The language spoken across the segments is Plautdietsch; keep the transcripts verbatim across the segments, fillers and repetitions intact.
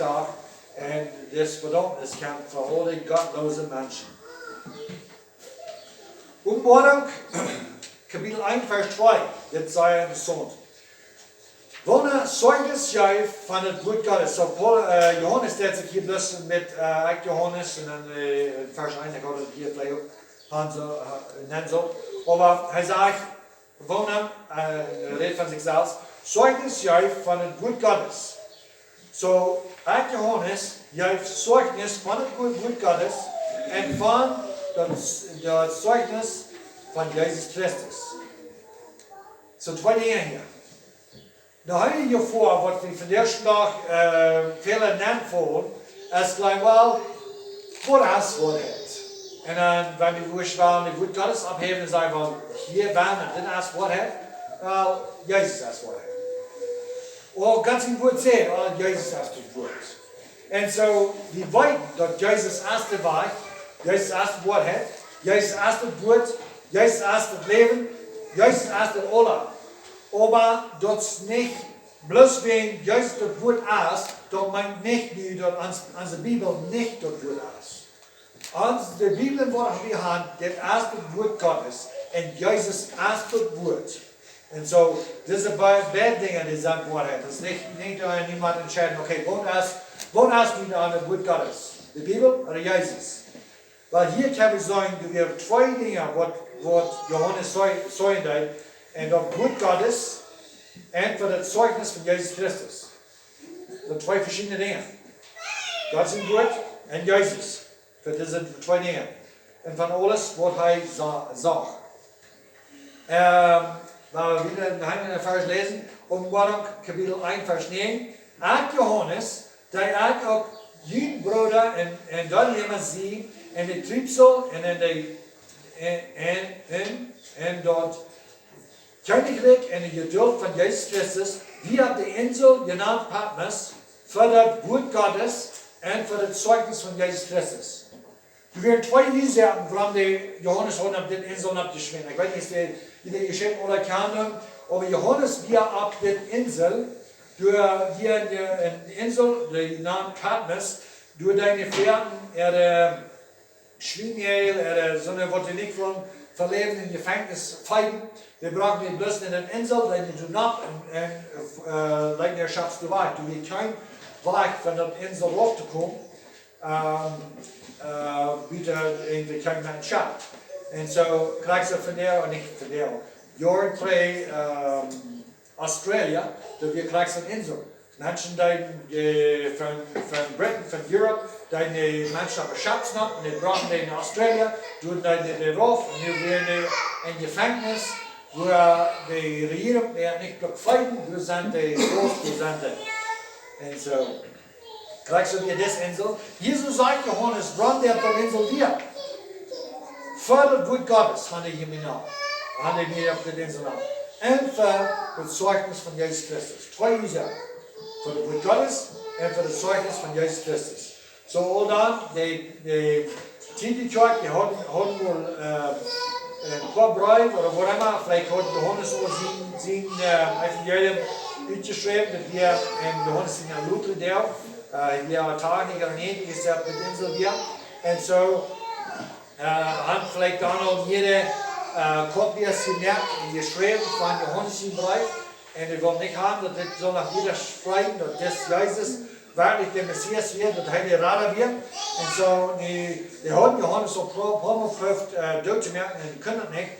Dach. Un dit Vedaumnis kjemt fa aule gottloose Menschen. Openboarunk, Kapitel eent, Varsch twee, dit es sea interessaunt. Woona Zeichnis jeef von daut Wuat Gottes. Soo, Paul, äh, Johanes deed sikj hia bloos met, äh, ekj Johanes, un dan, äh, en Varsch eent, ekj haud daut hia veleicht uk han soo, äh, nämen soo. Oba hee sajcht, woona, äh, rät von sikj selfst, Zeichnis jeef von daut Wuat Gottes. Soo, ekj Johanes jeef Zeichnis von daut Wuat, Wuat Gottes un von daut, daut Zeichnis von Jesus Christus. Soo, twee Dinja hia. De heilje Jefoa, waut wie vondoag, äh, väle nenfoljen, es jlikj wel, waut es Woarheit? Un dan, wan wie woaren daut Wuat Gottes opphäwen un sajen, well, hia, wan, un dit es Woarheit, well, Jesus es Woarheit. Oba Gott sien Wuat sajcht, well, Jesus es daut Wuat. Un soo, wie weeten, daut Jesus es de Wajch, Jesus es de Woarheit, Jesus es daut Wuat, Jesus es daut Läwen, Jesus es daut aules. Oba daut es nich, bloos wäajen Jesus daut Wuat es, daut meent nich nu, daut ons, onse Bibel nich daut Wuat es. Ons, de Bibel, waut wie han, dit es daut Wuat Gottes, un Jesus es daut Wuat. Un soo, dise bee-, beid Dinja, dee sent Woarheit. Daut es nich, nich, äh, niemols entscheiden, okay, waut es, waut es nu daut Wuat Gottes? De Bibel ooda Jesus? Well, hia kjenn wie seenen, doa wieren twee Dinja, waut, waut Johanes saj-, sajen deed. Un daut Wuat Gottes un fa daut Zeichnis von Jesus Christus. Daut twee veschiedne Dinja. Gott sien Wuat un Jesus. Daut sent twee Dinja. Un von aules, waut hee sa-, sach. Ähm, wan wie wieda en een Varsch läsen, Openboarunk, Kapitel eent, Varsch näajen. Ekj Johanes, dee ekj uk jun Brooda un, un Deelnäma sie, en de Triebsal un en de, en, en, en, en daut Kjennichrikj un de Jedult von Jesus Christus, wia opp de Insel jenant Patmos, fa daut Wuat Gottes un fa daut Zeichnis von Jesus Christus. Doa wieren twee Uasoaken, wuarom de Johanes haud opp dise Insel oppjeschmäten. Ekj weet nich, aus jie de, jie de Jeschicht aula kjanen, oba Johanes wia opp dise Insel, doa wia de, een Insel, dee nant Patmos, doa deeden de Fäaten äare, äh, Schwienmäl, äh, soone, waut dee nich von, von Läwen em Jefenkjnis feeden. Dee brochten dee bloos no de Insel, deeden dee doa nopp un, un, äh, leeten äa Schap doa wajch. Doa wia kjeen Wajch von daut Insel rauf to komen, ähm, äh, wieda irjentwäa kjeem met een Schap. Un soo kjrieech see von doa, un nich von doa, Joaren trigj, ähm, Australia, doa wia krakjt soone Insel. Menschen deeden, äh, von, von Britain, von Europe, deeden de Menschen opp een Schap nopp un dee brochten dee no Australia, doa deeden dee, dee rauf un nu wieren dee em Jefenkjnis, wua de Rejierunk dee nich brukt feeden, doa sent dee rauf, doa sent dee. Un soo. Krakjt soo wia dise Insel. Hia soo sajcht Johanes, wuarom dee opp dise Insel wia. Fa daut Wuat Gottes, han dee hia mie nopp. Han dee mie opp dise Insel nopp. Un fa daut Zeichnis von Jesus Christus. Twee Uasoaken. Fa daut Wuat Gottes un fa daut Zeichnis von Jesus Christus. Soo, aul dan, de, de Tiet de Kjoakj, dee hauden, hauden woll, äh, een poa Breew ooda waut emma, veleicht haud Johanes aul sien, sien, äh, Evangelium utjeschräwen, daut wia en Johanes sien Luther Deel, äh, wia Tachticha un Näajenticha, aus hee opp dise Insel wia. Un soo, äh, han veleicht dan aul mea, äh, Kopies jemoakt un jeschräwen von Johanes sien Breew. Un dee wullen nich haben, daut dit sull noch wieda spreeden, daut dis Jesus werkjlich de Messias wia, daut hee de Rada wia. Un soo, nu, dee hauden Johanes aul pro-, poa Mol prooft, äh, doot to moaken un kunnen daut nich.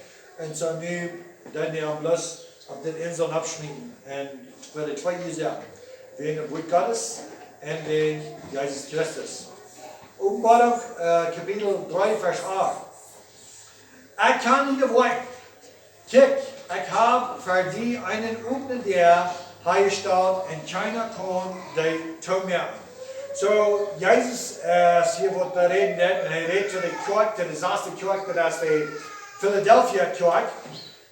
Un soo nu, dan dee am bloos opp dise Insel aufschmieten. Un fa de twee Uasoaken. Wäajen daut Wuat Gottes un wäajen Jesus Christus. Openboarunk, äh, Kapitel dree, Varsch acht. Ekj kjan die de Woakjen. Kjikj, ekj hab fa die eene opne Däa hajestalt un kjeena kaun dee toomoaken. Soo, Jesus, äh, es hia waut berät, un hee rät to de Kjoakj, to de sasde Kjoakj, daut es de Philadelphia Kjoakj.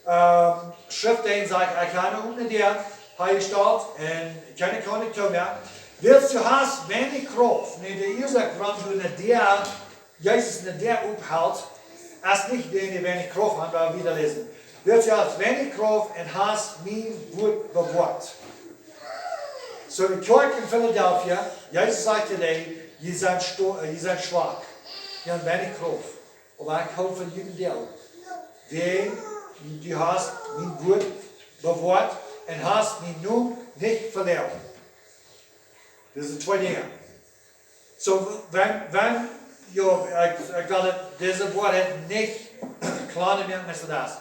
Ähm, schrift hee un sajcht, ekj hab eene opne Däa hajestalt un kjeena kaun dee toomoaken. Wiels du hast weinich Krauft, nu, de Uasoak wuarom du ne Däa Jesus ne Däa ophelt, es nich wäajen dee weinich Krauft han, oba wieda läsen. Wiels du hast weinich Krauft un hast mien Wuat bewoat. Soo de Kjoakj en Philadelphia, Jesus sajcht to dee: "Jie sent sto-, äh, jie sent schwak, jie haben weinich Krauft, oba ekj hoof von junt een Deel. Wäajen du hast mien Wuat bewoat un hast mienen Nomen nich veloaren." Dit sent twee Dinja. Soo, wan, wan, jo, ekj, ekj well daut, dise Woarheit nich kjliener moaken aus daut es.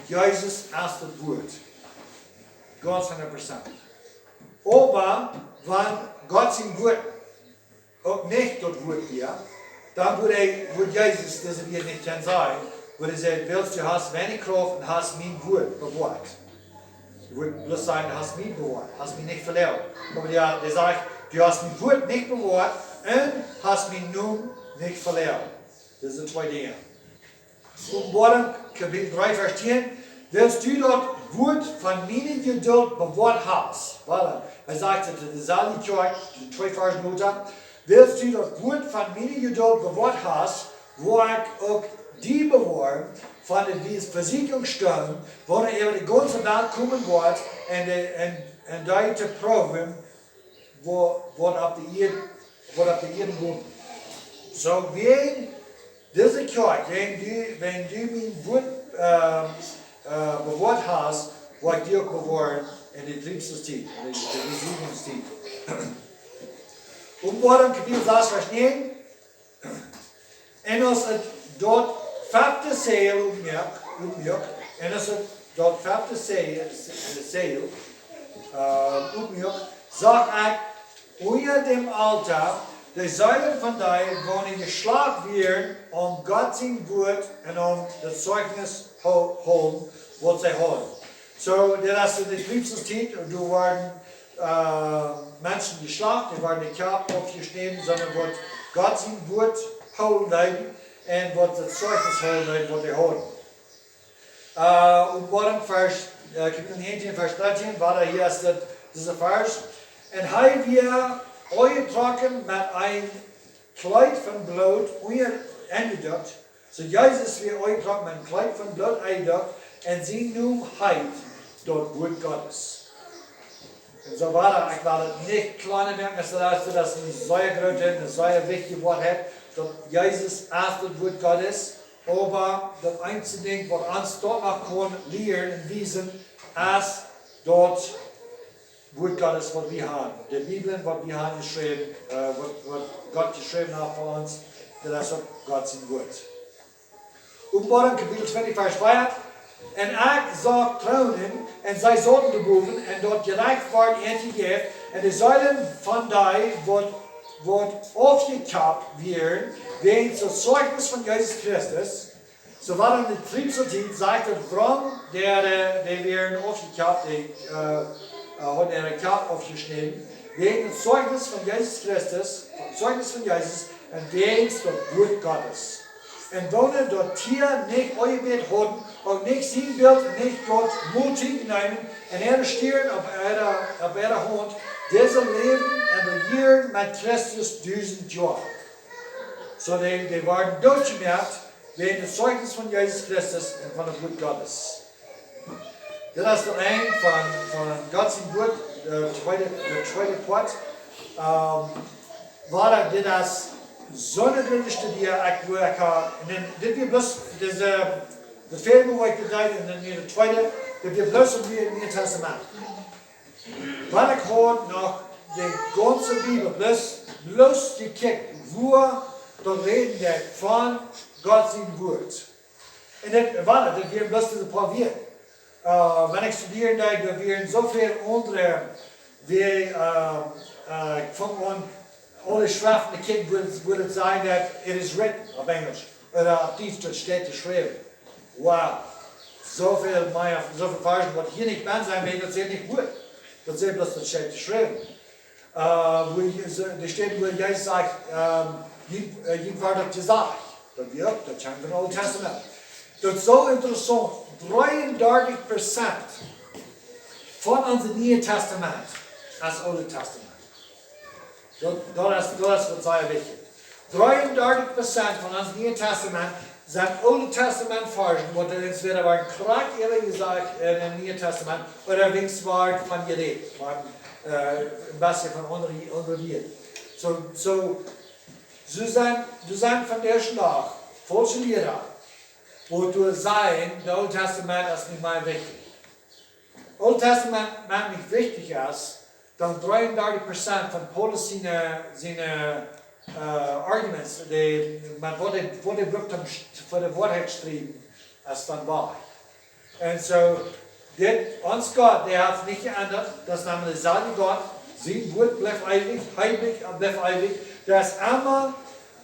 Jesus es daut Wuat. Gaunz hundat Prozent. Oba wan Gott sien Wuat uk nich daut Wuat wia, dan wudd hee, wudd Jesus dise Wieed nich kjennen sajen, wudd hee sajen: "Wiels du hast weinich Krauft un hast mien Wuat bewoat." Wudd bloos sajen: "Du hast mie bewoat, hast mie nich veloaren." Oba jo, dee sajcht: "Du hast mien Wuat nich bewoat un hast mienen Nomen nich veloaren." Dit sent twee Dinja. Openboarunk, Kapitel dree, Varsch tieen: "Wiels du daut Wuat von miene Jedult bewoat hast." Voilà. Hee sajcht et to deeselwje Kjoakj, twee Varsch lota: "Wiels du daut Wuat von miene Jedult bewoat hast, woa ekj uk die bewoaren von de Wies-, Vesieekjungsstund, waut äwa de gaunze Welt komen woat, un de, un, un dee to proowen, waut, waut opp de Ieed, waut opp de Ieed wont." Soo, wäajen dise Kjoakj, wäajen du, wäajen du mien Wuat, äh, äh, bewoat hast, woa ekj die uk bewoaren en de Triebselstiet, en de, de Vesieekjungstiet. Openboarunk, Kapitel sas, Varsch näajen: "Un aus et daut fefte Seel opmuak, opmuak, un aus et daut fefte Seel, Seel, äh, opmuak, sach ekj unja däm Altoa de Seelen von dee, waut jeschlacht wieren om Gott sien Wuat un om daut Zeichnis ho-, hoolen, waut see hauden." Soo, dit es en de Triebselstiet, un doa wieren, äh, Menschen jeschlacht, dee wieren de Kopp aufjeschnäden, sonda waut Gott sien Wuat hoolen deeden un waut daut Zeichnis hoolen deeden, waut dee hauden. Äh, Openboarunk, Varsch, äh, Kapitel näajentieen, Varsch dartieen, wada hia es daut, dise Varsch: "Un hee wia aunjetrocken met een Kjleet von Bloot unja-, aunjedukt." Soo, Jesus wia aunjetrocken met een Kjleet von Bloot aunjedukt, un sien Nomen heet daut Wuat Gottes. Un soo wieda, ekj well daut nich kjliener moaken aus daut es. Daut es eene sea groote, eene sea wichtje Woarheit, daut Jesus es daut Wuat Gottes. Oba daut eensje Dinkj, waut ons doa noch kaun lieren un wiesen, es daut Wuat Gottes, waut wie haben. De Bibel, waut wie haben jeschräwen, äh, waut, waut Gott jeschräwen haft fa ons, daut es uk Gott sien Wuat. Openboarunk, Kapitel twintich, Varsch vea: "Un ekj sach Troonen, un see sauten doabowen, un daut Jerajcht wort an jejäft, un de Seelen von dee, waut, waut aufjekjapt wieren, wäajen daut Zeichnis von Jesus Christus." Soo wieda en de Triebseltiet sajcht et, wuarom dee, äh, dee wieren aufjekjapt, dee, äh, äh, hauden äare Kopp aufjeschnäden, wäajen daut Zeichnis von Jesus Christus, daut Zeichnis von Jesus, un wäajen daut Wuat Gottes. Un wiels daut dee nich aunjebäden hauden, uk nich sien Bilt, nich daut Mol trinkjen neemen, un äare Stieren opp äare, opp äare Haunt, dise läwden un rejieeden met Christus dusent Joa. Soo dee, dee wieren dootjemoakt wäajen daut Zeichnis von Jesus Christus un von daut Wuat Gottes. Dit es daut Enj von, von Gott sien Wuat, de tweede, de tweede Poat. Ähm, wieda, dit es soone groote Studie, ekj wudd, ekj ha, un dan, dit wia bloos, dise, de Film, wua ekj dit deed, un dan de tweede, dit wia bloos en daut Niee Tastament. Wan ekj haud noch de gaunze Bibel, bloos, bloos jekjikjt, wua daut räden deit von Gott sien Wuat. Un daut, wieda, daut wieren bloos dise poa Wieed. Äh, wan ekj studieren deed, doa wieren soo väl aundre, woo, äh, äh, ekj funk aun, aule Schreften to kjikjen, wua, wua daut sajcht daut "It is written" opp Enjlisch. Ooda opp Dietsch, daut steit jeschräwen. Wow. Soo väl mea, soo väl Varschen, waut hia nich bennen sent, wiels daut sajcht nich Wuat. Daut sajcht bloos, daut steit jeschräwen. Äh, wua je-, soo, doa steit, wua Jesus sajcht, ähm, jie, äh, jie woaren daut jesajcht. Daut wia uk, daut kjemt em Oolen Tastament. Daut es soo interessaunt. Dreeundartich Prozent von onse Niee Tastament es Oolet Tastament. Daut, daut es, daut es waut sea wichtich. Dreeundartich Prozent von ons Niee Tastament sent Oole Tastament Varschen, waut entwäda woaren krakjt äwa jesajcht en daut Niee Tastament, ooda weens woat von jerät. Von, Äh, een bät von aundre, aundre Lieren. Soo, soo, soo sent, soo sent vondoag noch faulsche Lieren, waut doa sajen, daut Oole Tastament es nich mea wichtich. Oole Tastament nich wichtich es, dan dreeundartich Prozent von Paulus siene, siene, äh, arguments, dee, met waut dee, waut dee brukt om st-, fa de Woarheit strieden, es dan woa. Un soo, dit, ons Gott, dee haft nich jeendat, daut es nämlich deselwja Gott, sien Wuat blift eewich, hee blift, blift eewich, dee es emma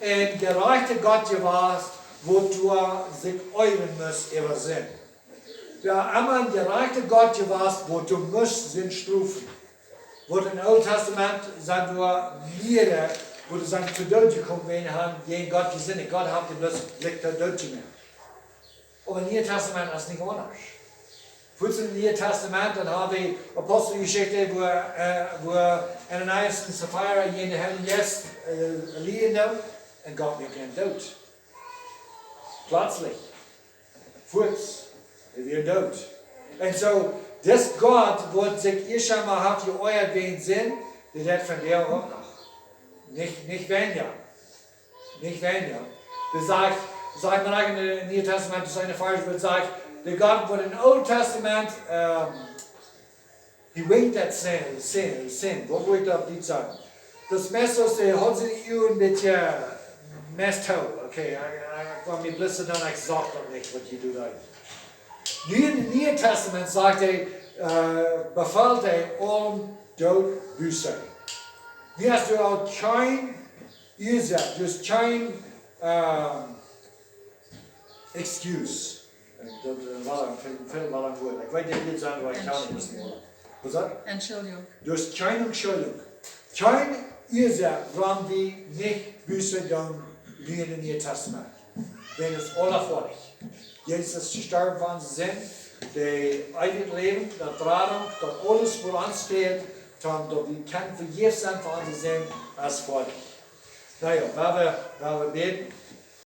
een jerajchta Gott jewast, waut doa sikj erboaren must äwa Sind. Dee es emma een jerajchta Gott jewast, waut doa must Sind strofen. Waut em Oolen Tastament sent doa miere, waut doa sent to Doot jekomen, wan see han jäajen Gott jesindicht. Gott haft dee bloos likj to Doot jemoakt. Oba em Nieen Tastament es nich aundasch. Fuaz em Nieen Tastament, dan hab wie Aposteljeschicht, wua, äh, wua Ananias un Safira jäajen dän Heiljen Jeist, äh, lieden doonen, un Gott moakt an doot. Pletslich. Fuaz. Dee wieren doot. Un soo, dis Gott, waut sikj ieescht emol haft jeoajat wäajen Sind, dee deit vondoag uk noch. Nich, nich weinja. Nich weinja. Dee sajcht, sajcht mau em Nieen Tastament, daut es een Varsch, waut sajcht, de Gott, waut em Oolen Tastament, ähm, he winked at sin, sin, sin. Waut woa ekj doa opp Dietsch sajen? Daut meist aus dee haud siene Uagen een bät, äh, meist too. Okay, ekj, ekj, ekj woa mie blisse dan, ekj sach daut nich, waut jie doonen. Nu em Nieen Tastament sajcht hee, äh, befält hee aulem doot Buße. Hia hast du aul kjeene Uasoak, du hast kjeene, ähm, excuse. Daut, äh, wia een väl, väl wia een Wuat. Ekj weet nich, woo daut sajcht, oba ekj kaun daut nich mea. Waut sajcht? Entschuldigung. Du hast kjeene Entschuldigung. Kjeene Uasoak, wuarom wie nich Buße doonen nu em Nieen Tastament. Wan daut aules foadich. Jesus es jestorwen fa onse Sind, daut eewje Läwen, daut Radunk, daut aules, waut ons fält, dan daut wie kjennen vejäft sennen fa onse Sind, es foadich. Na jo, woa wie, woa wie bäden.